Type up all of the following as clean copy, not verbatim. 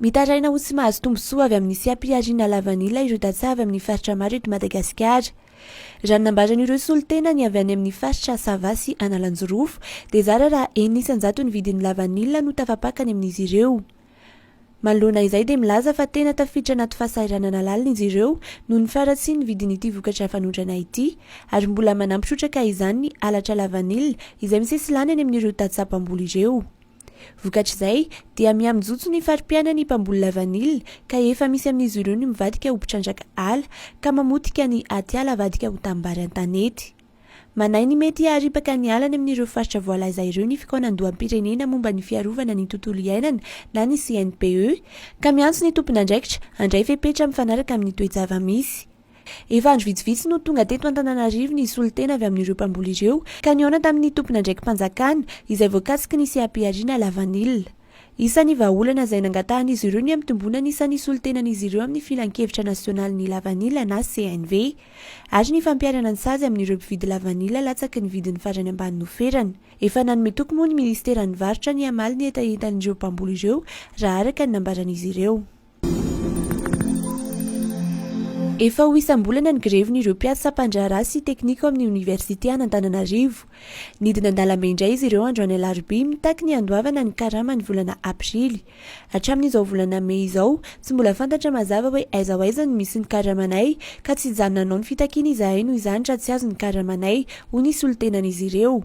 Mitaraina ho tsy mahazo tombontsoa avy amin'ny seha-pihariana lavanila ireo tantsaha avy amin'ny faritra maro eto Madagasikara. Raha ny nambaran'ireo solontenany avy any amin'ny faritra Sava sy Analanjirofo dia zara raha 6% ny vidin'ny lavanila no tafapaka any amin'izy ireo. Manoloana izay dia milaza fa tena tafiditra anaty fahasahiranana lalina izy ireo noho ny faharatsian'ny vidin'ity vokatra fanondrana ity ary mbola manampy trotraka izany ny halatra lavanila izay misesilany any amin'ireo tantsaha mpamboly ireo. Vokatr'izay, dia miha-mijotso ny fari-piainan'ny mpamboly lavanila ka efa misy amin'izy ireo ny mivadika ho mpitrandraka ala ka mamotika ny atiala avadika ho tanimbary an-tanety. Manahy ny mety haharipaka ny ala any amin'ireo faritra voalaza ireo ny fikaonandoham-pirenena momba ny fiarovana ny tontolo iainana na ny CNPE ka miantso ny tompon'andraikitra handray fepetra mifanaraka amin'ny toe-java-misy. Efa andro vitsivitsy no tonga teto Antananarivo ny solontena avy amin'ireo mpamboly ireo ka nihaona tamin'ny tompon'andraiki-panjakana izay voakasiky ny seha-pihariana lavanila. Isan'ny vahaolana izay nangatahan'izy ireo ny hampitomboana ny isan'ny solontenan'izy ireo amin'ny Filankevitra nasionalin'ny lavanila na CNV ary ny fampiharana ny sazy amin'ireo mpividy lavanila latsaky ny vidiny farany ambany noferana. Efa nanome toky moa ny minisiteran'ny varotra ny hamaly ny hetahetan'ireo mpamboly ireo raha araka ny nambaran'izy ireo. Efa ho isam-bolana ny grevin'ireo mpiasa mpandraharaha sy teknika ao amin'ny oniversite an'Antananarivo. Nidina an-dalambe indray izy ireo androany alarobia mitaky ny handoavana ny karama ny volana aprily. Hatramin'izao volana mey izao, tsy mbola fantatra mazava hoe aiza ho aiza no misy ny karamanay ka tsy hijanona hanao ny fitakiana izahay noho izany raha tsy azo ny karamanay, hoy ny solontenan'izy ireo.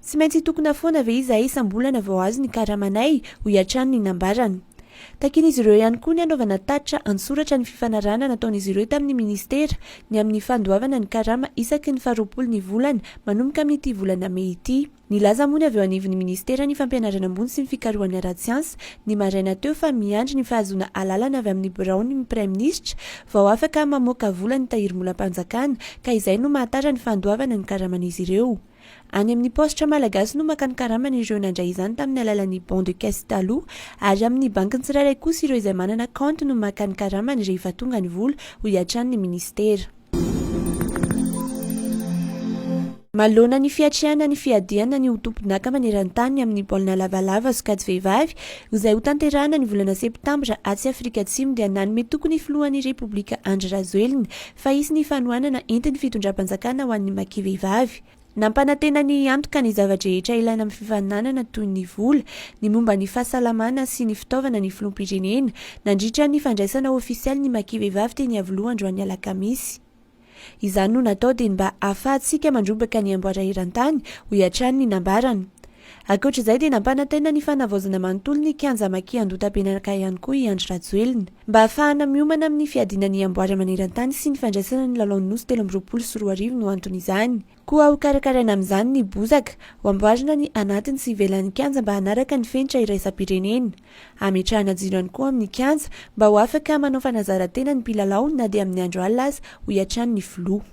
Tsy maintsy hitokona foana ve izahay isam-bolana vao azo ny karamanay? hoy hatrany ny nambarany. Takian'izy ireo ihany koa ny hanaovana tatitra an-tsoratra ny fifanarahana nataon'izy ireo tamin'ny minisitera ny amin'ny fandoavana ny karama isaky ny faharoapolo ny volana manomboka amin'ity volana mey ity. Nilaza moa ny avy eo anivon'ny minisiteran'ny fampianarana ambony sy ny fikarohana ara-tsiansa ny maraina teo fa miandry ny fahazoana alalana avy amin'ny biraon'ny praiminisitra vao afaka mamoaka vola ny tahirim-bolam-panjakana ka izay no mahatara ny fandoavana ny karaman'izy ireo. Any amin'ny paositra malagasy no maka ny karamany ireo nandray izany tamin'ny alalan'ny bon de caisse taloha ary amin'ny banky tsirairay kosa ireo izay manana kaonty no maka ny karamany rehefa tonga ny vola, hoy hatrany ny minisitera. Manoloana ny fiatrehana ny fiadiana ny ho tompondaka maneran-tany amin'ny baolina lavalava sokajy vehivavy izay hotanterahana ny volana septambra atsy Afrika Atsimo dia nanome toky ny filohan'ny Repoblika Andry Rajoelina fa hisy ny fanohanana entin'ny fitondram-panjakana ho an'ny Maki vehivavy. Nampanantena ny hiantoka ny zava-drehetra ilaina amin'ny fifaninanana toy ny vola, ny momba ny fahasalamana sy ny fitaovana ny filoham-pirenena, nandritra ny fandraisana ofisialy ny Maki vehivavy teny Iavoloha androany alakamisy. Izany no natao dia ny mba hahafahantsika mandrombaka ny amboara eran-tany, hoy hatrany ny nambarany. Ankoatra izay dia nampanantena ny fanavaozana manontolo ny kianja Maki Andotapenaka ihany koa i Andry Rajoelina. Mba hahafahana miomana amin'ny fiadiana ny amboara maneran-tany sy ny fandraisana ny lalaon'ny Nosy 2023 no anton'izany. Koa hokarakaraina amin'izany ny bozaka, ho amboarina ny anatiny sy ivelan'ny kianja mba hanaraka ny fenitra iraisam-pirenena. Hametrahana jiro ihany koa amin'ny kianja mba ho afaka manao fanazaran-tena ny mpilalao na dia amin'ny andro alina aza, hoy hatrany ny filoha.